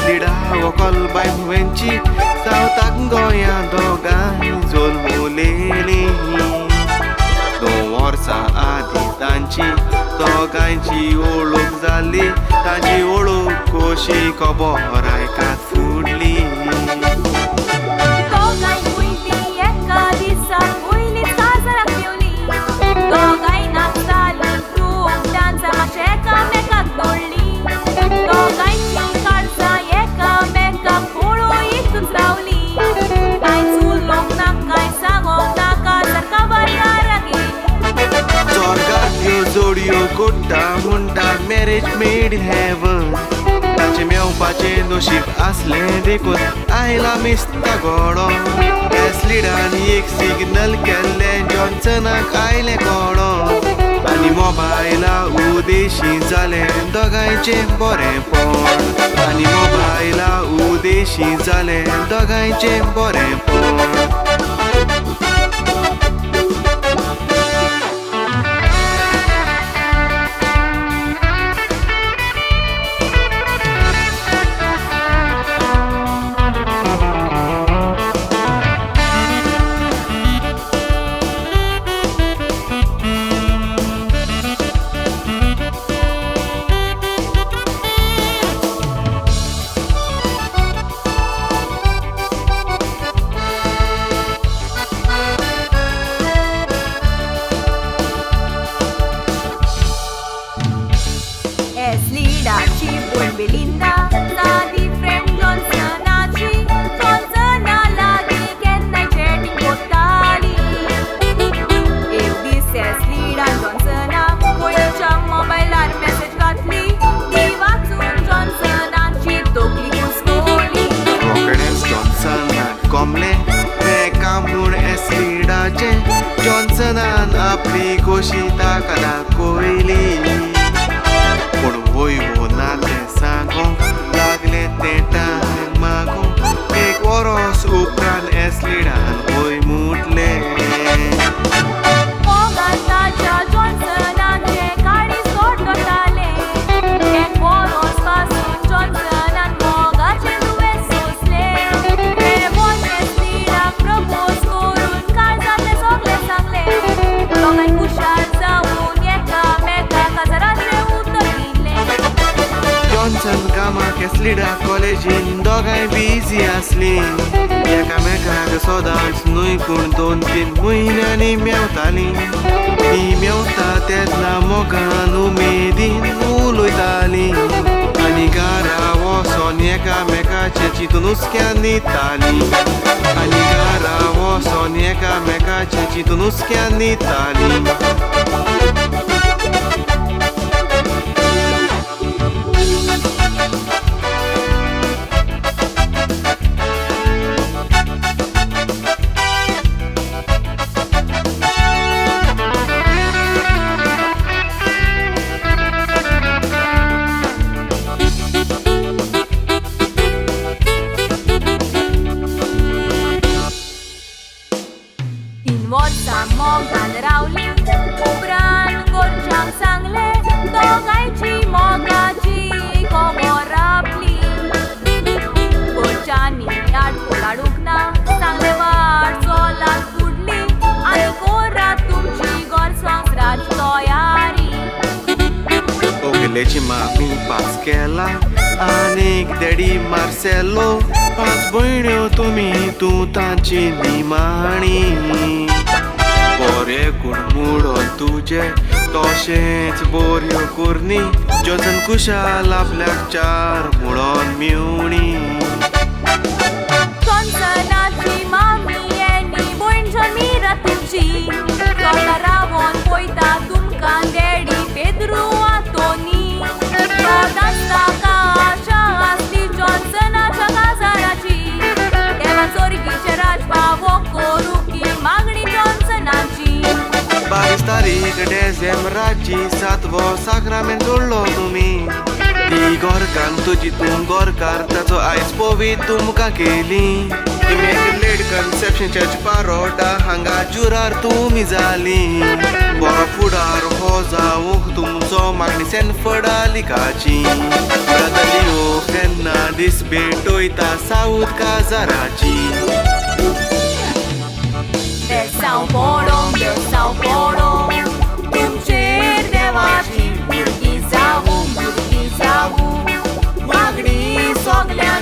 एसलिडा vocal बाय भुवेंची सावताक गोंया दोगांय जल्मुलेली. 2 वर्सां आदीं तांची दोगांयची वळख जाली. तांची वळख कशी खबर आयकात फुडली. जोडयो कोट्टा म्हणटा मॅरेज मेड इन हेवन. ताचें मेवपाचें नशीब आसलें देखून आयला मिस्ता घोडो. एसलिडान एक सिग्नल केल्लें जॉन्सनाक आयलें कोडो. आनी मोबायला उदेशी जालें दोगांयचें बरेंपण. आनी मोबायला उदेशी जालें दोगांयचें बरेंपण. एसलिडाची भयण बेलिंदा सादी फ्रेंड जॉन्सनाची. जॉन्सना लागीं केन्नाय चॅटींग कोत्ताली. एक दीस एसलिडान जॉन्सनाक भयणीच्या मोबायलार मॅसेज घातली. ती वाचून जॉन्सनाची तकली घुसकोली. रोखडेंच जॉन्सनाक कोमलें तें काम म्हूण एसलिडाचें. जॉन्सनान आपली खोशी ताका दाखयली. पूण वय वो ना तें सांगोंक लागलें तें टायम मागोंक. एक वरोस उपरांत एसलिडान वय म्हटलें. मोगान ताच्या जॉन्सनाचें काळीज गोडगोतालें. एक वरोस पासून जॉन्सनान मोगाचें दुयेंस सोंसलें. तें बोन एसलिडाक प्रपोज करून काळजांतलें सगळें सांगलें. दोगांय खुशाल जावन एकामेका काजाराचें उतर दिलें. जॉन्सन कामाक एसलिडा कॉलेजीन दोगांय बिजी आसलीं. एकामेकाक सदांच न्हय पूण 2-3 म्हयन्यांनी मेवतालीं. तीं मेवता तेन्ना मोगान उमेदीन उलयतालीं. आनी घरा वचोन एकामेकाचें चिंतून हुसक्यान न्हिदतालीं. आनी घरा वचोन एकामेकाचें चिंतून हुसक्यान न्हिदतालीं. तीन वर्सां मोगान रावली. उपरांत घरच्यांक सांगलें दोगांयची मोगाची खबर आपली. घरच्यांनी आडखळ हाडूंक ना. सांगलें वाट चलात फुडली आनी करात तुमची घर संवसाराची तयारी. ओगलेची मामी पास केला आनीक डॅडी मार्सेलो. 5 भयण्यो तुमी तूं तांची निमाणी. बरे गूण मुडोन तुजे तशेंच बऱ्यो करणी. जॉन्सन खुशाल आपल्याक 4 म्हणोन मेवणी. जॉन्सनाची मामी आनी भयण जमीरा तुमची. स्वता रावोन पळयता तुमकां डॅडी पेद्रू आंतोनी. सदांच ताका आशा आसली जॉन्सनाच्या काजाराची. देवा सोर्गीचें राजपावो करूंक ही मागणी जॉन्सनाची. 22 तारीख डिसेंबराची 7वो साक्रामेंत जोडलो तुमी. ती गोरकान तुजी तूं गोरकार ताचो आयज पवित्र तुमकां केली. इमॅक्युलेट कन्सेप्शन चर्च पारोडा हांगा जुरार तुमी जाली. बरो फुडार हो जावूंक तुमचो मागणी सेनफडालिकाची. ब्रदर केन्ना दीस भेटोयता साऊथ काजाराची. बेसांव पोडों बेसांव पोडों तुमचेर देवाची, भुरगीं जावूं भुरगीं जावूं मागणी सगल्यांची.